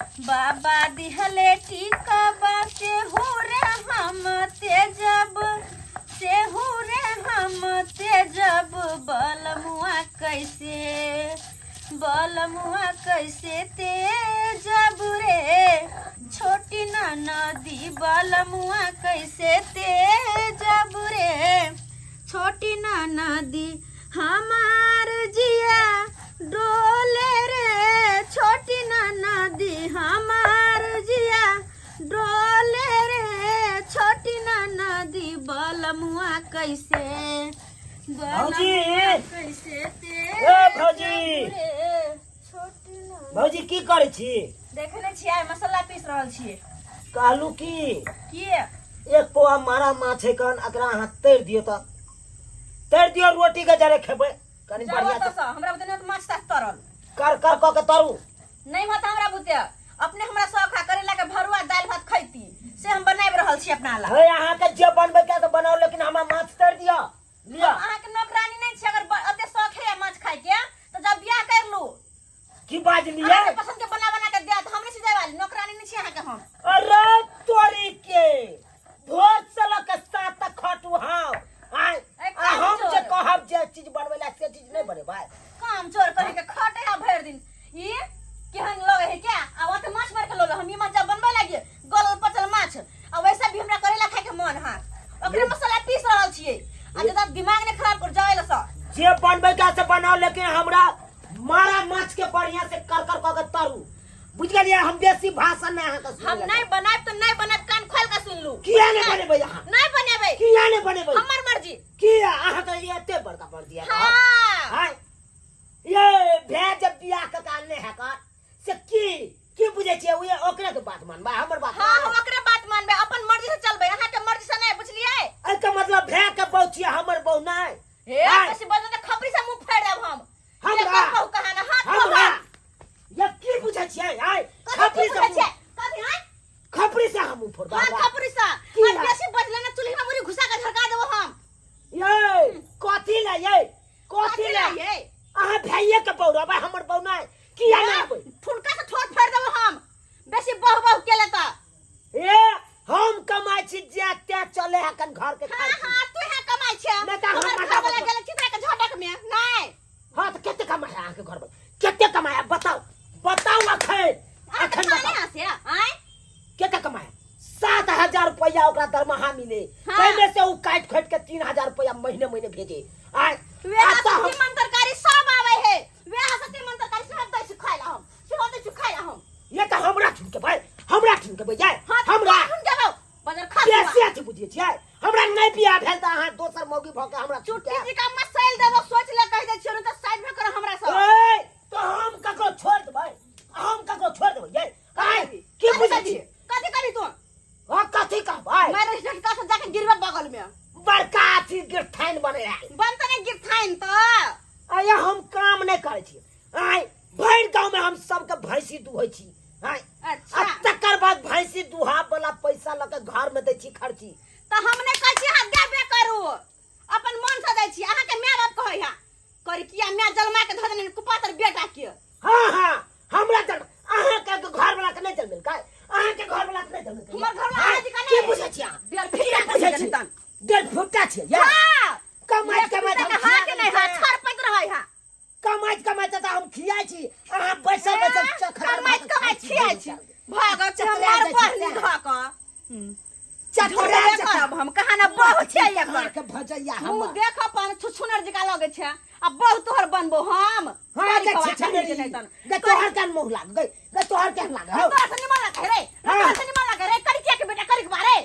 बाबा दिहले टीका से हुरे हम तेजब से हुरे हम तेजब बलमुआ कैसे, बलमुआ कैसे तेजब रे छोटी नदी, बलमुआ कैसे तेजब रे छोटी नदी। हमार जिया डोले रे छोटी नदी, हमार जिया डोले रे छोटी नदी, बलमुआ कैसे, भौजी! बलमुआ कैसे ते ए भौजी! रे छोटी नदी। भौजी, की करै छी? देखने छियै, मसाला पीस रहल छियै। कहलू की? की? एक पौआ मारा माछ है कन, एकरा अहाँ तैर दियौ तऽ तैर दियौ, रोटी के जरे खेबै कनि। जाओ बढ़िया ओतऽ से सँ, हमरा बुते नहि माछ ताछ तरल। कर कर कऽ के तरू। नहि होत हमरा बुते। अपने हमरा शौक है करेला के भरुआ दालि भात खैती, से हम बनाबि रहल छी अपना ला। हे, अहाँके जे बनबै के तऽ बनाउ, लेकिन हमरा माछ तैर दिअ, लिअ। हम अहाँके नौकरानी नहि छी। अगर एते शौक है माछ खाय के तऽ जब बियाह कर लू। की बाजलियै? अहाँके पसंद के बना बना के देत, हम नहि सिजाय वाली नौकरानी नहि छी अहाँके हम। अरे तोरी के, भोर से लऽ के सात तक खटू हम आय। ए, आ हम जे काम चोर। कहब जे चीज बनबै ला से चीज नहि बनेबै? काम चोर करी के खटे है भरि दिन। ई केहन लगे है क्या? आ ओते माछ मार के लोगे, हम ई माछ जब बनबै लागिए गलल पचल माछ। आ वैसे भी हमरा करेला खाय के मन है, ओकरे मसाला पीस रहल छियै। आ ज्यादा दिमाग ने खराब कर जाए लसा। जे बनबै के से बनाओ, लेकिन हमरा मारा माछ के बढ़िया से कर कर कऽ के तरू, बुझ गेलियै? हम बेसी भाषण नहि अहाँके सुनै हम लए नहीं चाहब। बनायब तो नहीं बनायब, कान खोल के सुन लू। किया नहि बनेबै अहाँ? नहीं बनेबै। किया नहि बनेबै? हमर मर्जी। किया अहाँके ई एते बड़का मर्जी है? हाँ। आय ये भै जब बियाह के काल नहि है कर से की की बुझै छियै? ओ ओकरे के बात मानबै, हमर बात हाँ, नहि? हम ओकरे बात मानबै, अपन मर्जी से चलबै, अहाँ के मर्जी से नहीं, बुझलियै? एहिके मतलब भै के बहु छियै, हमर बहु नहि? हे। आय। बेसी बजबै तऽ खपरी से मुंह फाड़ि देब हम। हमरा? कहू कहाना हाथ हमरा पकड़। ये की बुझै छियै? आय, कथी खपरी से बुझै छियै? कथी आय? खपरी से हम फोड़बै हाँ, हमरा। खपरी से। की और ला? बेसी बजले ना चूल्ही में मुरी घुसा के झरका देबो हम। ये कथी ला? ये कथी ला? ये अहाँ भैये के बहु रहबै, हमर बहु नहि? किया नहि अबै? ठुनका से ठोर फाड़ि देबो हम, बेसी बहु बहु केले तऽ। ए, हम कमाइ छी जे ते चले है कन घर के हाँ खाइ छी। हाँ, तू यहाँ कमाइ छे। नहि तऽ हम हमर मजा घर वाला बतबै। गेल चितरा के झटक में नहि। हाँ तऽ कते कमाइ है अहाँके घर वाला? कते कमाइ है बताउ, बताउ अखन। अहाँ अखन तऽ बताउ। खाने से आँय। कते कमाइ है? 7,000 रुपया ओकरा दरमाहा मिले। हाँ। ताहिमे से ओ काटि खोटि के 3,000 रुपया महीने महीने भेजे आय। वेह आ तऽ हम तीमन तरकारी सब आबै है, वेह से तीमन तरकारी सब दै छी खाइ ला हम, सेहो दै छी खाइ ला हम। ये तऽ हमरा ठुनकेबै, हमरा ठुनकेबै जाय। हाँ, तऽ हमरा ठुनकेबौ बजर खा। बेसी अथी बुझै छियै? हमरा नहि बियाह भेल तऽ अहाँ दोसर मौगी भऽ के हमरा चुटकी छुटके जी का मसैल देबो, सोच ले, कहि दै छियौ, नहि तऽ साइड में कर हमरा सब। ए, तऽ हम ककरो छोड़ि देबै? हम ककरो छोड़ि देबै ये? आय, की बुझै छियै? कथी करी तू? हाँ, कथी कहबै? मैं झटका से जाके गिरबे बगल में। बड़का अथी गिरथाइन बने है। बनते नहीं गिरथाइन तऽ। आय, हम काम नहि करै छी। आय, भरि गाँव में हम सबके भैंसी दुहै छी। आय। अच्छा। आ तकर बाद भैंसी दुहा वाला पैसा लऽ के घर में दै छी खर्ची। तऽ हम नहि कहै छी अहाँ देबे करू, अपन मन से दै छी। अहाँके माय बाप कहै है करी किया, माय जलमा के धऽ देने कुपातर बेटा के। हाँ हाँ, हमरा जन्म अहाँके घर वाला के नहि जन्मेलकै? अहाँके घर वाला के नहि जन्मेलकै? हमर घरवाला आँय, अहाँ जी का की नहि। बुझै छी अहाँ? बेर की फिटा बुझै छी? तन। डेढ़ फुटा छियै ये? हाँ। कमाइत कमाइत हम हाथ खिया नहि देबै। हाथ छरपैत रहै है। कमाइत कमाइत तऽ हम खियाइ छी, अहाँ बैसल बैसल चखरा कमाइत कमाइत खियाइ छी। भऽ गेल चतरा हमर जाइ छी बहिन से। धऽ कऽ चतरा झूठे जकाँ। करब हम कहाँ ने बहुत छै एकर। अहाँके भजैया मुँह हमर देख अपन छुछुनर जकाँ लगै छै आ बहुत तोहर बनबो हम। हाँ, करी गे कबा छछनरी। कही के नहि तन। गे तोहर केहन मुँह लाग गई? गे तोहर केहन लाग हौ? तोरा से निमन लगे रे? हाँ। तोरा से निमन लगे रे? करी के बेटा करी के बारे।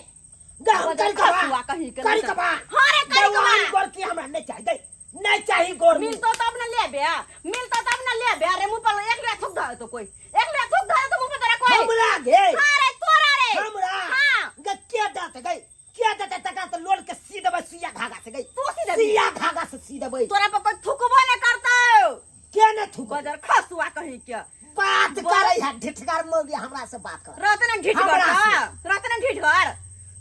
गे हम करी कबा। खसुआ कहीं के करी नहीं तन। कबा। हाँ रे, करी गे कबा। ओहन गोर की हमरा नहि चाही, गई नहि चाही गोर। मिलतो तब न लेबे, मिलतो तब न लेबे रे। मुंह पर एक लेआ थूक धरे तो कोई, एक लेआ थूक धरे तो मुंह पर तोरा कोई। हमरा गे? हाँ रे, तोरा रे। हमरा? हाँ। गे के दात गई, के देते तकरा तऽ लोल के सी देबै सुइया धागा से गई। तू सी देबी? सुइया धागा से सी देबै। तोरा पर कोई थूकबो न करतौ। के ने थूक? बजर खसुआ कहीं के बात करे है ढिठगर मौगी, हमरा से बात कर। रहते ना ढीठ हमरा घर से। रहते ना ढीठ घर।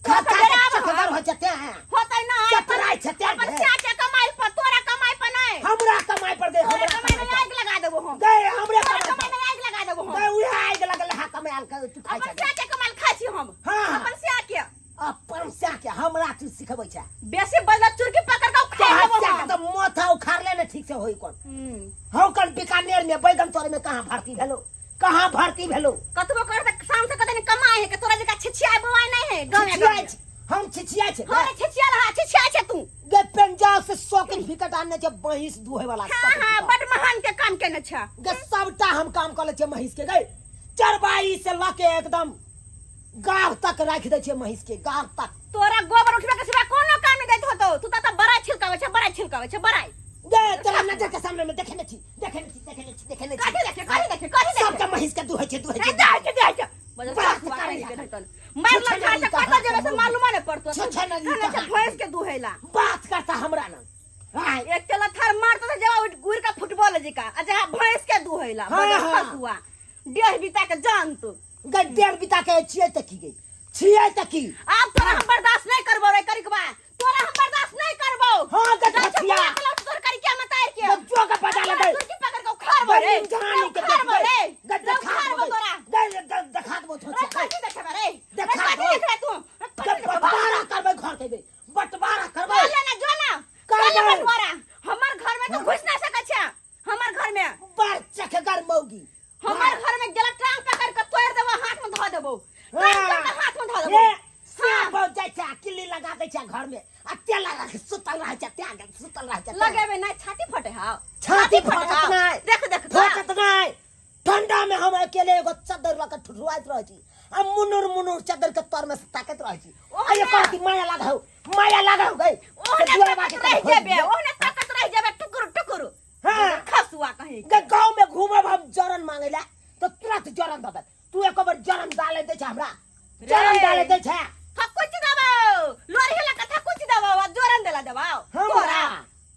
खा तोरा खा से के डराब चकगर हम। हो जते हैं। होतै ना। चतराइ छते अपन गे। चाचा कमाइ पर, तोरा कमाइ पर नहीं। नहीं हमरा कमाई पर गए तोरे हमरा कमाई में कमाई आग लगा देबो हम पर गए हमरे तोरे कमाई कमाई पर में आग लगा देबो हम गए उहे आग लगल हा कमायल के तू खाइ अपन छै से के कमाल खाइ छी हम हाँ। अपन से के अपन से के हमरा तू सिखबै छै बेसी बजला चुरकी पकड़ के उखाड़ तोहर देबो से के हम तऽ माथा उखाड़ ले ने ठीक से होई कोन हम्म। हौ कन बीकानेर में बैगन तोरे में कहाँ भर्ती भेलो कहाँ भर्ती भेलो कतबो कर त शाम से कतनी कमाए है के तोरा जका छिछिया बोआई नहीं है गांव में छिछियाइ छै हम छिछियाइ छै हां रे छिछिया रहा छिछिया छै तू गे पंजाब से शौकीन विकेट आनने छै महींस दुहे वाला हां हां बड महान के काम केने छ गे सबटा हम काम कऽ लै छियै महींस के गई चरबाई से लऽ के एकदम गाभ तक राखि दै छियै महींस के गाभ तक तोरा गोबर उठबे के सिवा कोनो काम नहीं दैत होतो तू त बड़ा छिलकावे छै बड़ा छिलकावे छै बड़ा गे तोरा नजर के सामने में देखे नै छी देखे नै छी देखे नै छी देखे नै छी कथी देखे कथी देखे कथी देखे सबटा महींस के दुहै छै दुहै ए छै दे छै दे छै बजल बात खुआ करै के है। रहतन मार छुछे लछा नरी से कहाँ कत जेबे से के मालूम नहीं पड़तो छुछे नरी कहने छै कहाँ भैंस के दुहेला बात करता हमरा ना आय एक तेला थार मारतो त जवा उठ गुड़ का फुटबॉल जी का आ जहाँ भैंस के दुहेला हाँ, बजल हाँ। खसुआ डेढ़ बीता के जान तू गई डेढ़ बिता के छियै त की गई छियै त की आब तोरा हम बर्दाश्त नहीं करबो रे करिकबा तोरा हम बर्दाश्त नहीं करबो हाँ, गई जाय छै खसिया। बुला के लौट तोर करिकिया मत आइ के गई जो के बजा ले गई तुरकी पकड़ के उखाड़बो रे गई जानी के उखाड़बो रे गई देखा उखाड़बो तोरा गई देखा देबो रे थोड़ा कथी देखेबे रे रे देखा कथी दो। देखेबे तू रे कथी गई देखेबे? बंटवारा करबै घर के गई बंटवारा करबै कर लेना जो ना कर ले करबै। बंटवारा हमर घर में तो घुस ना सकै छै हमर घर में बड़ चखगर मौगी हमर घर में गेला टांग पकड़ के तोड़ देबो हाथ में धो देबो टांग तोड़ के हाथ में धो देबो ए, सांप हो जाइ छै आ किल्ली लगा दै छै घर में आ तेल लगा के सुतल रहै छै त्याग सुतल रहै छै लगेबे नहीं छाती फटे हाव छाती फटत हाव। नहि देख देख तो। फटत नहि ठंडा में हम अकेले एगो चद्दर लऽ के ठुठुआइत रहै छी आ मुनुर मुनुर चद्दर के तर में से ताकैत रहै छी आ ये कहती माया लागौ माया लागौ गई ओहने ताकत रह जेबे ओहने ताकत रह जेबे टुकुर टुकुर हाँ। खसुआ कहीं गे गाँव में घूमब हम जरन मांगे ला तो तुरंत जरन दऽ देत तू एको बेर जरन डाले दै छै हमरा जरन डाले दै छै थकुच देबो लोरी हेला के थकुच देबो आ जोरन देला देबो हमरा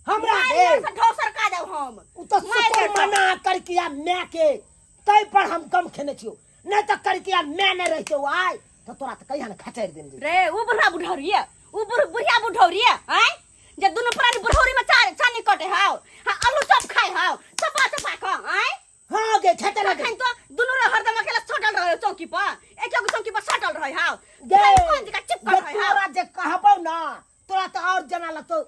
हमरा दे से ढौसर का देब हम उ तो मारि सुतल देब। मना करकिया मैं के तै पर हम कम खेने छियो नहीं तो करकिया मैं नहीं रहितो आय तो तोरा तो कहिया ने खचैर देने जे रे उ बुढ़ा बुढ़ौरी उ बुढ़ बुढ़िया बुढ़ौरी आय जे दुनु प्राणी बुढ़ौरी में चार चानी कटे हाव हाँ आलू चॉप खाए हाव चपा चपा क आय हाँ गे खेते ना गे तखन तो दुनु रे हरदम अकेला सटल रहे चौकी पर एक एगो चौकी पर सटल रहे हाव गे कौन जगह चिपकल गे रहे हाव तोरा जे कहबौ ना तोरा तो और जना लगतो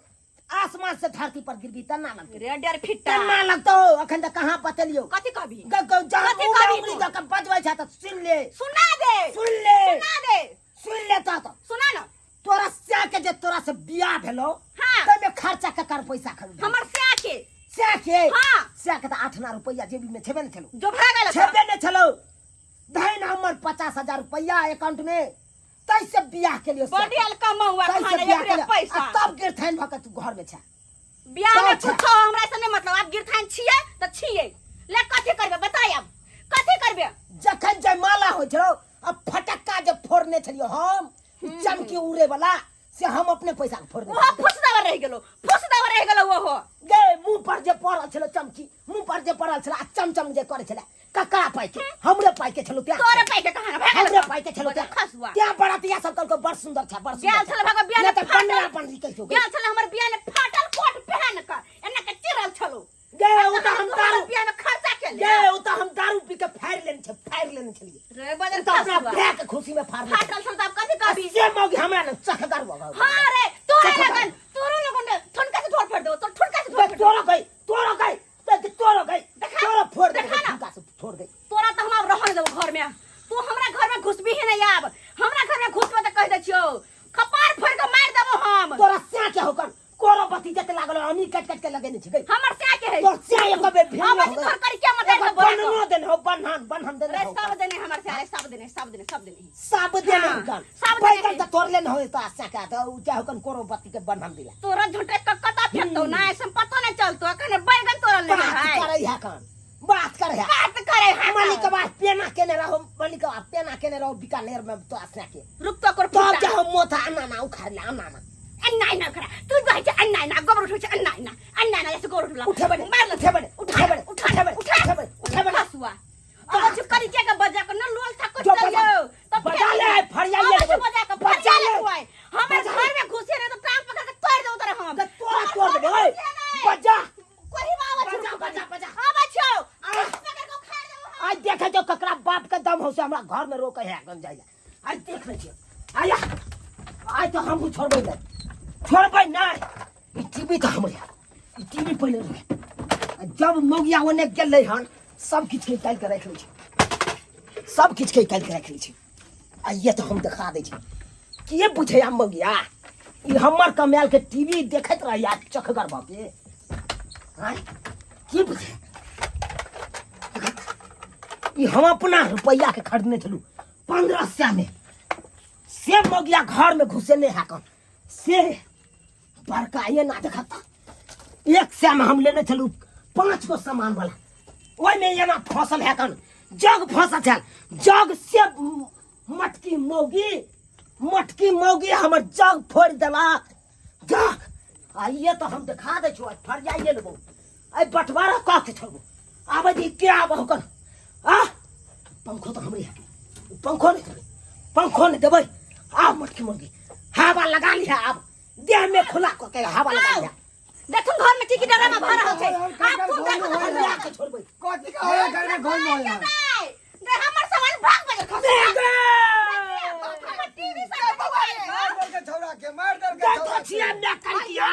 आसमान से धरती पर गिरबी तना लगतो रे डर फिट्टा तना लगतो अखन त कहाँ बतेलियो कथी कहबी ग ग जहाँ कथी मुँह में कहबी उंगली तू? दऽ के बजबै छै तऽ सुन ले सुना दे सुन ले सुना दे सुन ले तऽ सुना ना तोरा स्या के जे तोरा से बियाह भेलो हाँ। तैमे खर्चा ककर पैसा खर्च हमर स्या के स्या के हाँ। स्या के तऽ 8 आना रुपैया जेबी में छेबे ने छलो जो भए गेल छेबे ने छलो धैन हमर 50,000 रुपैया अकाउंट में तैसे बियाह के लिए बड़ी आल कमा हुआ तैसे खाना बियाह एकरे के लिए पैसा आ तब गिरथैन भऽ के तू घर में छा बियाह में अच्छा। कुछो हमरा से नहीं मतलब आप गिरथान छिए त छिए ले कथी करबे बताय अब कथी करबे जखन जयमाला होइ छलो आ फटक्का जे फोड़ने छलियो हम चमकी उड़े वाला से हम अपने पैसा के फोड़ने ओहो छलियै। फुस दवा रह गेलो फुस दवा रह गेलो ओहो गे मुंह पर जे पड़ल छलो चमकी मुंह पर जे पड़ल छलो आ चमचम जे करे छले ककरा पाइ के हमरे पाइ के छलो त्या तोरे पाइ के कहाँ ना भए गेल हमरे पाइ के छलो त्या खसुआ त्या बरातिया सब कहलको बड़ सुंदर छ बड़ सुंदर गेल छल भगवा बियाह नहीं में त फाटल बनरा बनरी कहियो गे गेल छल हमर बियाह में फाटल कोट पहन के एना के चिरल छलो गे उ त हम दारू बियाह में खर्चा के गे उ त हम दारू पी के फाड़ लेने छ फाड़ लेने छलिए रे बदल उ त अपना खसुआ भाय के खुशी में फाड़ लेने फाटल छल त अब कथी कहबी से मौगी हमरा न चखदार भऽ गेल हाँ रे तोरे चखदार। लगन तोरो लगन ठुनका से ढोर फेर देबो तो ठुनका से ढोर बे फेर देबो तोरो गई तोरो गई बे तोरो गई देखा, तोरो फोड़ दे देखा ना। ठुनका से फोड़ दे तोरा त हम आब रहन देबो घर में तू हमरा घर में घुसबी ही नहीं आब हमरा घर में घुसबे त कह दै छियौ कपार फोड़ के मार देबो हम तोरा स्या के होकन कोरो बती जते लागल हमी कट कट के लगेने छी गई हमर स्या के है तोर स्या एक बेर भेल हम ऐसे तोहर करी क्या मत एगो बननो देने हो बन्हन बन्हन देने रे हो सब देने हमर स्या रे सब देने सब देने सब देने सब देने हाँ, होकन सब देने बैगन है। त तोड़ लेने हो तो स्या के तो उ चाहे होकन कोरो बत्ती के बन्हन दिला तोरा झूठे ककता फेंकतो ना ऐसे पतो नहीं चलतो अखन बैगन तोरा ले बात है करे है कन बात करे है बात करे है मालिक के बात पेना केने रहो मालिक के बात पेना केने रहो बीकानेर में तो स्या के रुक तो कर तब जाहो मोथा आना ना उखाड़ ले आना ना अन्ना ना करा तू जाइ छै अन्ना ना गोबर उठै छै अन्ना ना अन्ना ना जैसे गोबर उठला उठे बने मार ले उठे बने उठा उठे बने उठा उठे बने उठा उठे बने उठे बने खसुआ अब चुप करी के बजा के न लोल था कुछ जो चल बजा- जाओ तब बजा ले, फरिया ले लेबै। बजा के बजा फरिया ले। ले हमर बजा ले। घर में घुसे रहे तो टांग पकड़ के तोड़ दो तोरा हम त तोरा हमर तोड़ घर में देबै घुसे नहीं। बजा घर में रोके है गन जाइए आइ देख लै छियै आया आइ तऽ हमहूँ छोड़बै नहि छोड़बै नहि ई टीवी तऽ हमरे ई टीवी पहिले रहे आ जब मौगिया ओने गेलै हन सब किछु के निकालि कऽ राखि लै छै सब किछु के निकालि कऽ राखि लै छै आइए तऽ हम देखा दै छी के बुझैया मौगिया ई हमर कमायल के टीवी देखैत रहैया चखगर भऽ के आँय की बुझे ई हम अपना रुपैआ के खरीदने छलहुँ 1500 में से मौगिया घर में घुसेने है कन से बड़का ये ना देखता 100 में हम लेने छलहुँ 5 गो सामान वाला ओहिमे एना फसल है कन जग फसल छल जग से मटकी मौगी मटकी मौगी हमर जग फोड़ि देलक जग आइए तऽ हम देखा दै छियौ फरियाइए लेबौ आइ बँटवारा कऽ के छोड़बौ आबै दी के आबऽ कन आ पंखो तऽ हमरे है पंखो नहि देबै पंखो नहि देबै आब मटकी मौगी हवा लगा लिहा आब देह में खुला कऽ के हवा लगा लिहा देखुन घर में की की ड्रामा भऽ रहल छै आब तू देखो तऽ फरिया के छोड़बै कथी का होया घर में घर में होया गे हमर सामान भाग बजल खस हमर टीवी सब मार दल के छौड़ा के मार दल के गए छौड़ा तो के। छिया मैं कर दिया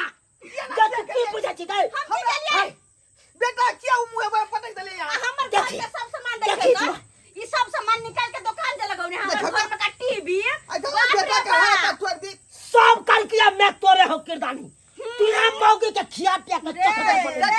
गए तू की बुझै छी गए हम की केलियै बेटा किया उ मुंह पर पटक देले आ यहाँ हमर घर देखी। के सब सामान देखी देखियौ तऽ ई सब सामान निकाल के दुकान जे लगौने हमर देखो घर में का टीवी अच्छा बाप रे बेटा के हाथ बाप। तोड़ दी सब कर किया मैं तोरे हो किरदानी तू यहाँ मौगी के खिया पिया के चकरा रे, बन रे।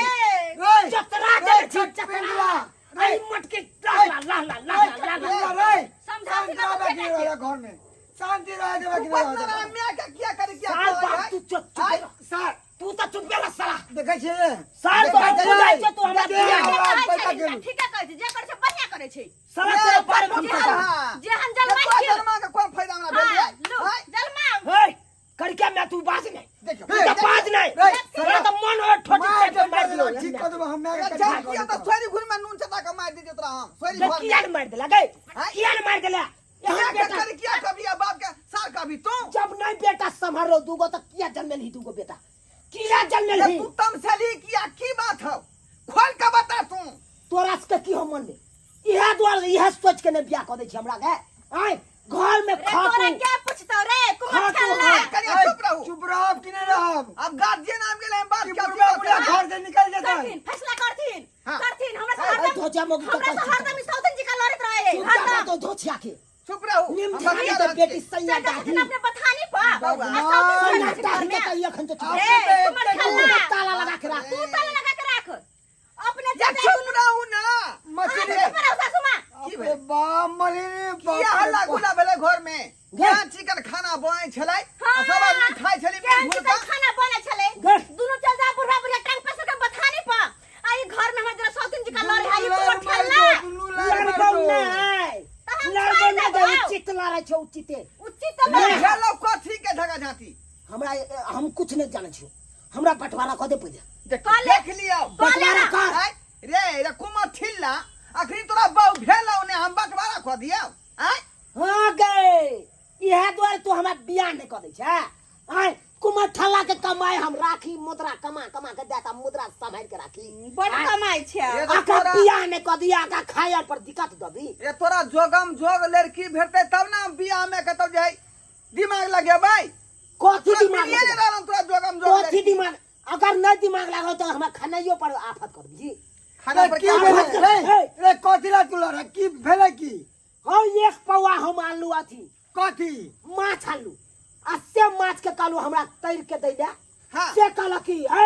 रे चतरा रे, दे छी चतरा पिंगला, अरे मटके ला ला ला ला ला ला ला रे रे समझा शांति सिखा रहे बेटा कि के। रहे घर में शांति रहे देबे कि ऊपर नहीं से रहे देबे मैं के किया करे किया साल बाप तू चुप चुप आय। सर तू तो चुप गेला साला देखै छियै साल तो हम देखै बुझाइ छियै? छै तू हमरा देखै बियाह छियै? ठीके पैसा कहै छै गेलू। ठीके कहै छै जे करै छै बढ़िया करै छै साला तेरे बारे में हम जे पता हम जे हम जलमाइ तोरा छियै जन्मा के कोन फायदा हमरा भेल हाँ, लू, आय जलमाउ हे करके मैं तू बाज नहीं देखियो तू तो बाज नहीं रे, तेरा तो मन हो ठोटी मार से मार दियो ठीक कर देबो हम मैं के जा किया तो सोरी घुर में नून चटा के मार दीजिए तोरा हम सोरी जे घर किया में ने मार देला गए आय? किया ने मार देला किया यहाँ के बेटा कर किया कभी आ बाप के सार कभी तू जब नहीं बेटा संभालो दूगो तो किया जन्मेल ही दूगो बेटा किया जन्मेल ये ही तू तमसली किया की बात हो खोल के बता तू तोरा सबके की हो मन में इहे द्वारे इहे सोच के ने बियाह कऽ दै छी हमरा के आय घर में रे तोरा खाटू के पूछतो रे कुमार खाटू, खेलला हाँ। कनिया चुप रहू चुप रहब कि नहीं रहब अब गार्जियन आबि गेलै हम बात कि क्या बुढ़वा बुढ़िया घर से निकल जेतै करथिन फैसला करथिन हाँ। करथिन हमरा से अरे हरदम धोचा मोगी हमरा से हरदम सौतन जी का लड़त रहे चुप जा हरदम तो धोचिया के चुप रहू निम हम झाड़ी बतिया के रहल बेटी छी। सैया चल जा दाही छथिन अपने बथानी पर बौआ। आ सौतन सैया जी दाही घर के में तऽ एखन तो चुप रे कुमार तू खेलला ताला लगा के राख तू ताला लगा के राख अपने जा जते चुप रहू ना मछली चुप रहो सासू माँ की अरे भेल? बाप मरी रे बाप किया रे हल्ला बाप। गुल्ला भेलै घर में गे। केहन चिकन खाना बनै छलै आ सब आदमी खाइ छलै केहन मिल चिकन झुल कऽ। खाना बनै छलै गे। दुनू चल जा बुढ़ा बुढ़िया टांग पसार के बथानी पर आ ई घर में हमर जरा सौतिन जी का लड़े है ई दुनू कुमार लार मारि खेलला दो, दुनू लार मारि लड़बौ दो। नहि तऽ हम लड़बौ छोड़ि नहि देबौ। गई उचित लड़ै छै उचिते उचित लड़े भेलौ कथी के झगड़ा झांटी हमरा हम कुछ नहि जानै छियौ हमरा बंटवारा कऽ दे पहिले देख कऽ ले। देख लियौ कऽ ले बंटवारा ना। कर आँय, रे रे कुमर ठिल्ला अखनी तोरा बहु भेलौ ने हम बंटवारा कऽ दियौ आँय हाँ गए इएह दुआरे तू हमरा बियाह नहि कऽ दै छै आँय कुमर ठल्ला के कमाई हम राखी मुद्रा कमा कमा के देता मुद्रा सम्हारि के राखी बड़ कमाइ छै रे तऽ आका तोरा बियाह नहि कऽ दिया आका खाय आर पर दिक्कत दबी रे तोरा जोगम जोग लड़की भेटतै तब ने हम बियाह में कतौ जे है दिमाग लगेबै कथी तोरा दिमाग मिलिए ने लगेबै? रहल तोरा जोगम जोग कथी लड़की। दिमाग अगर नहीं दिमाग लागल तो हमरा खानाइयो पर आफत कर दी खाना पर की क्या भेलै रे? रे रे कथी ला तू लड़ा की भेलै की हौ एक पौआ हम आनलू अथी कथी माछ आनलू आ से माछ के कहलू हमरा तैर के दै दे हाँ। से कहलक कि हे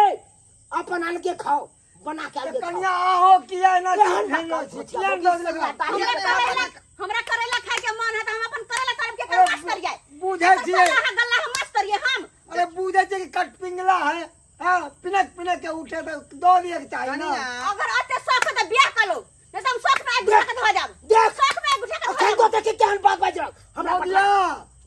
अपन अलगे खाओ बना के अलगे खाओ कनिया आहो किया एना एहन भेल ना छी करू, किया छोटिया, दऽ देलक? हमरा करेला हमरा करेला खाए के मन है त हम अपन करेला तरफ के कर माछ तरियै बुझै छियै गल्ला गल्ला हम माछ तरियै हम अरे बुझै छियै कि कटपिंगला है हाँ पिनक पिनक के उठे तऽ दऽ दियके चाही ना कनिया अगर अते शौक है त बियाह कर लो नहीं त हम शौक में आगि घुसा के धो जाब देख। शौक में आगि घुसा के धो अखन जाब तो देखी केहन बात बाजि रहल हमरा बदला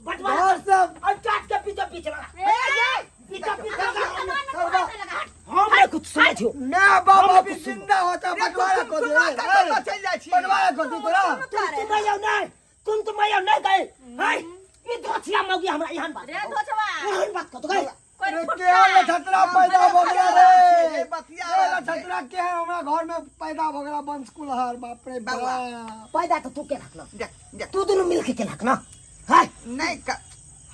बंटवारा घर सब और काट के पीछे पीछे लगा ए, पीछे पीछे लगा सामान में तू हाथ लगा हम नहीं कुछ सुनै छियो मैं बाप हम अभी जिंदा होता रे, बंटवारा तुम कर सुना दे कतऽ कतऽ चलि जाइ छी बंटवारा कर दे तोरा तुम तुम आयो नहीं तुम तुम आयो नहीं गए हाय ई धोछिया मौगी हमरा एहन बात रे धोछवा एहन बात कत गए कोई अरे फुटका। के लछतरा पैदा भ गेला रे रे बतिया ए लछतरा के है हमरा घर में पैदा भ गेला वंश कुलहर बाप रे बउआ। बाप पैदा तऽ तू केलक ना देख देख तू दुनू मिल के केलक ना है नहीं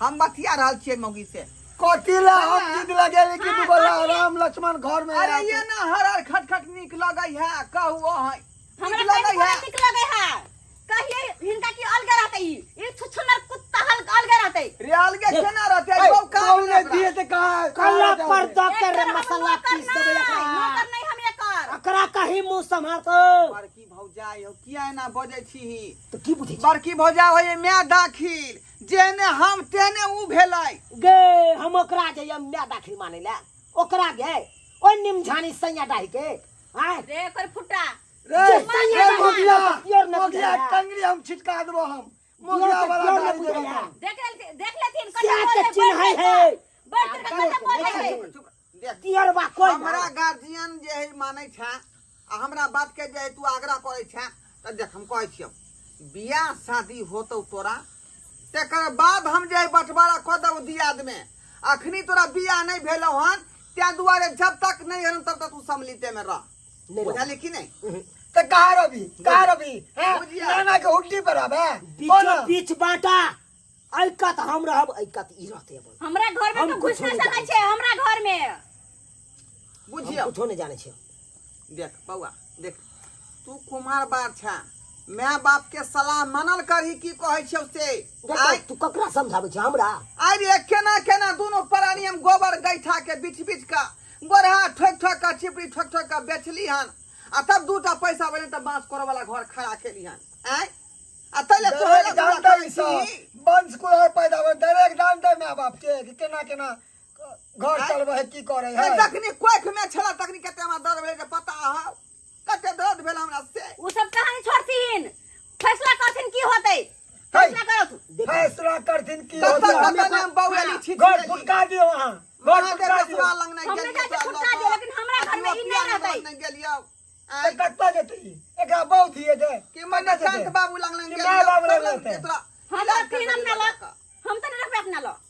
हम बतिया रहल छियै मौगी से कथी ला हम जिद लगेली कि हाँ, तू बोला कथी? राम लक्ष्मण घर में अरे आया ये ना हर हर खट खट नीक लगै है कहू अहाँ हमरा नीक लगै कनिको है नीक लगे है कहिए हिनका की अलगे रहते ई ई छुछुनर कुत्ता हल अलगे रहते रे अलगे केना रहते ए, बौ काम बाबू नहि ने दिए ते कहा कल्ला पर दऽ के रे एकर हम मसाला नौकर पीस देबै नहि, एकरा नौकर नहीं हम एकर एकरा कहीं मुंह सम्हारतो बड़की भौजाई हो किया एना बजै छीही तऽ की बुझै छी बड़की भौजा होइए माय दाखिल जेहने हम तेहने ऊ भेलै गे हम ओकरा जइए माय दाखिल मानै लए ओकरा गे ओहि निमझानी सैया डाही के आँय रे एकर फुटा रे जे सैया रे डाही मोगिया के प्योर न मोगिया बुझैया। टंगरी हम छिटका देबो हम मोगिया के वाला प्योर न गाड़ी देबो बुझैया। हम। देख लेथिन देख लेथिन क्या के चिन्है है बैठ के कते बोलै है चुप देख तियरबा कोई हमरा गार्जियन जे है मानै छै आ हमरा बात के जे है तू आग्रह करै छै तऽ देख हम कहै छियौ बियाह शादी होतौ तोरा तकर बाद हम जे है बंटवारा कऽ देबौ दियाद में अखनी तोरा बियाह नहि भेलौ हन ताहि दुआरे जब तक नहि हेलौ तब तक तू सम्मिलिते में रह नहि रह। बुझलियै कि नहि तऽ कहाँ रहबी कहाँ रहबी हैं? बुझिया। नाना के हुड्डी पर रहबे बीचो बीच बाटा ऐकत हम रहब ऐकत ई रहते अपन हमरा घर में हम तो घुस कुछो नहीं नहीं सकै छै हमरा घर में हम बुझियौ कुछो नहीं जाने छियै देख बौआ देख तू कुमार बार छा माय बाप के सलाह मानल करही की कहै छियौ से देख, आइ तू ककरा समझाबै छै हमरा आइ रे केना केना दुनू प्राणी हम गोबर गैठा के बीछ बीछ के गोरहा ठोक ठोक के चिपड़ी ठोक ठोक के बेचली हन आ तब दूटा पैसा भेलै तऽ बाँस करऽ वाला घर खड़ा केली हन आँय आ तैले तोहरे दरेक लग पूरा जानते करै ई सब छी वंश कुलहर पैदा हुए दरेक जानते माय बाप के कि केना केना घर चलबै है की करै है ए, जखनी कोख में छला तखनी कते हमरा दर्द भेलै जे पता हौ कते दर्द भेल हमरा से उ सब कहानी छोड़थिन फैसला करथिन की होतै फैसला करत देख फैसला करथिन की कत होतै कत ने हम बौएली छी घर फुटका दियौ अहाँ घर फुटका दियौ लंग नहीं हम नहि गेलियौ जाइ छी फुटका दियौ, लेकिन हमरा घरमे ई नहि रहतै। नहीं गेलियौ तऽ कतऽ जेतै ई? एकरा बहुत हिये जे कि मणिकांत बाबू लंग नहीं कि माय बाबू लग गेलियौ रहतै? तोरा हम रखथिन अपना लग हम तऽ नहि रखबै अपना लग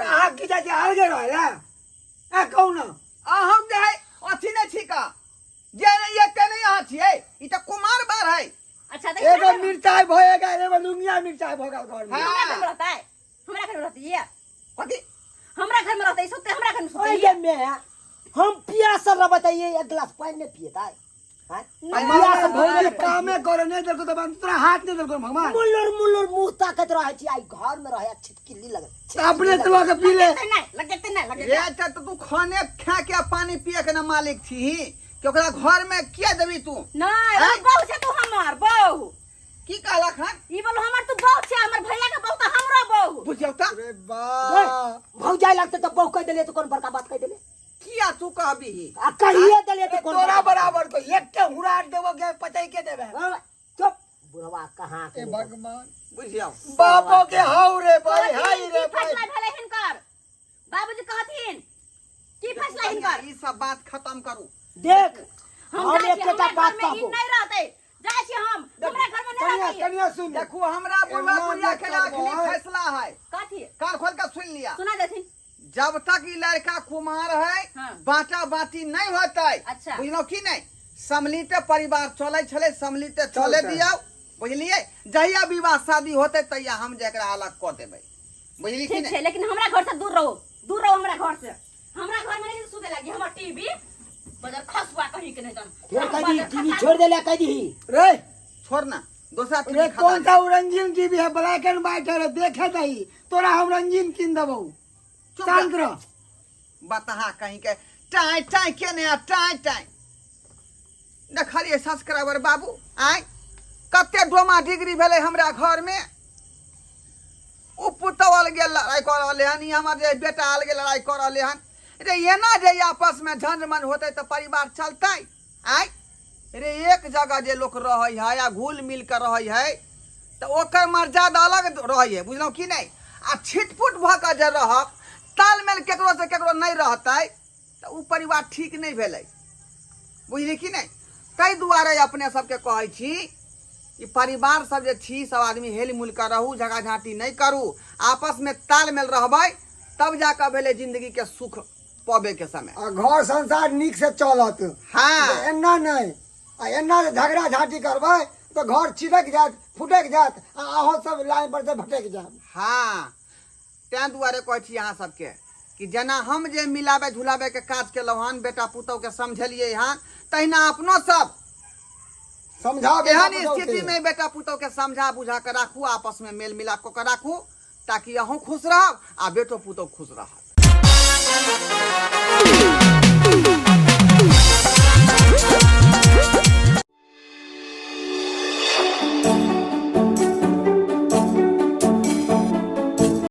अहाँ की जाइ छी अलगे रहै लए आ कहू ने आ हम जे है अथी नहीं छी का जे नहीं एते नहीं अहाँ छियै ई तऽ कुमार बार है अच्छा तऽ एगो मिरचाइ भऽ गेल एगो लुंगिया मिरचाइ भऽ गेल घरमे हमरा घर में रहतै हमरा घर में रहतै ये कथी हमरा घर में रहतै सुतै हमरा घर में सुतै ओहि ये मे हम पियासल रहबै तऽ ये एक गिलास पानि नहि पियतै आँय? पियास भऽ गेल कामे करे नहि देलको तऽ तोरा हाथ नहि देलको भगवान मुल्लुर मुल्लुर मुंह ताकत रहै छी आइ घर में रहै छिटकिली लगल तऽ अपने से लऽ के पी ले लगतै नहि लगतै नहि लगतै रे तऽ तू खाने खा के पानी पिए के ना मालिक छी कि ओकरा घर में किया देबी तू नहि आँय? बहु छै तू हमर बहु की कहलक हन ई बोलो हमर तू बहु छै हमर भैया के बहु तऽ हमरो बहु बुझियौ तऽ अरे बा भौजाइ लगतै तऽ बहु कहि देलियै तऽ कोन बड़का बात कहि देलियै किया तू कहबीही आ कहिए देलियै तऽ कोन तोरा बड़का बात? बराबर को एक के हुराट देबो के पचै के देबे हाँ, चुप बुढ़वा कहाँ के ए भगवान बुझियौ बापो के हाउ रे भाई कहथिन हाय की रे भाई फैसला भेलै हिनकर बाबूजी कहथिन की फैसला हिनकर ई सब बात खत्म करू देख हम हम जाइ छी एकेटा हमरा घर बात में ई कहबो नहि रहतै जाइ छी हम हमरा घर में नहीं कनिया रहतै कनिया सुन देखू हमरा बुढ़वा एना बुढ़िया जे के आखिरी करबै। फैसला है कथी कान खोल के सुन लिया सुना देथिन जब तक ई लड़का कुमार है हाँ। बाटा बाटी नहीं होते अच्छा। बुझलौ की नहीं सम्मिलित परिवार चले छले सम्मिलित चले चलतै। दियौ बुझलियै जहिया विवाह शादी होते तहिया हम जेकरा अलग कऽ देबै बुझलियै की ठीक नहीं छै लेकिन हमरा घर से दूर रहो दूर रहो हमरा घर से हमरा घर में नहीं सुते लागी हमर टीवी बजर खसुआ कहीं के नहीं जान फेर कह दी टीवी छोड़ देले कह दी रे छोड़ ना दोसरा रे टीवी कौन सा वो रंगीन टीवी है ब्लैक एंड व्हाइट है रे देखे दही तोरा हम रंगीन किन देबौ शांत रह बतहा कहीं के टाइ टाइ के ने टाइ टाइ देखलियै सब्सक्राइबर बाबू आय कते डोमा डिग्री भेलै हमरा घरमे ओ पुतहु अलगे लड़ाइ कऽ रहलै हन ई हमर जे बेटा अलगे लड़ाइ कऽ रहलै हन रे एना जे आपसमे झंझ मंझ होतै तऽ परिवार चलतै आय रे एक जगह जे लोक रहै है आ घुल मिल कऽ रहै है तऽ ओकर मर्यादा अलग रहै है बुझलहुँ कि नहि आ छिटपुट भऽ कऽ जे रहब तालमेल केकरोसँ केकरो नहि रहतै तऽ ओ परिवार ठीक नहि भेलै बुझली कि नहि ताहि दुआरे अपने सबके कहै छी कि परिवार सब जे छी सब आदमी हेल मिल कऽ रहू झगड़ा झाँटी नहि करू आपसमे तालमेल रहबै तब जाकऽ भेलै जिंदगी के सुख पबे के समय। आ घर संसार नीक से चलत। एना नहि, आ एना जे झगड़ा झाँटी करबै तऽ घर छिटक जायत, फुटक जायत, आ अहाँ सब लाइन पर से भटक जायब। हाँ, तें दुआरे कहै छी अहाँ सबके कि जेना हम जे मिलाबै झुलाबै के काज केलहुँ हन, बेटा पुतहु के समझेलियै हन, तहिना अपनो सब समझाउ बेटा एहन पुतहु के। स्थिति में बेटा पुतहु के समझा बुझा के राखू, आपस में मेल मिलाप कऽ के राखू, ताकि अहूँ खुश रहब आ बेटो पुतहु खुश रहत।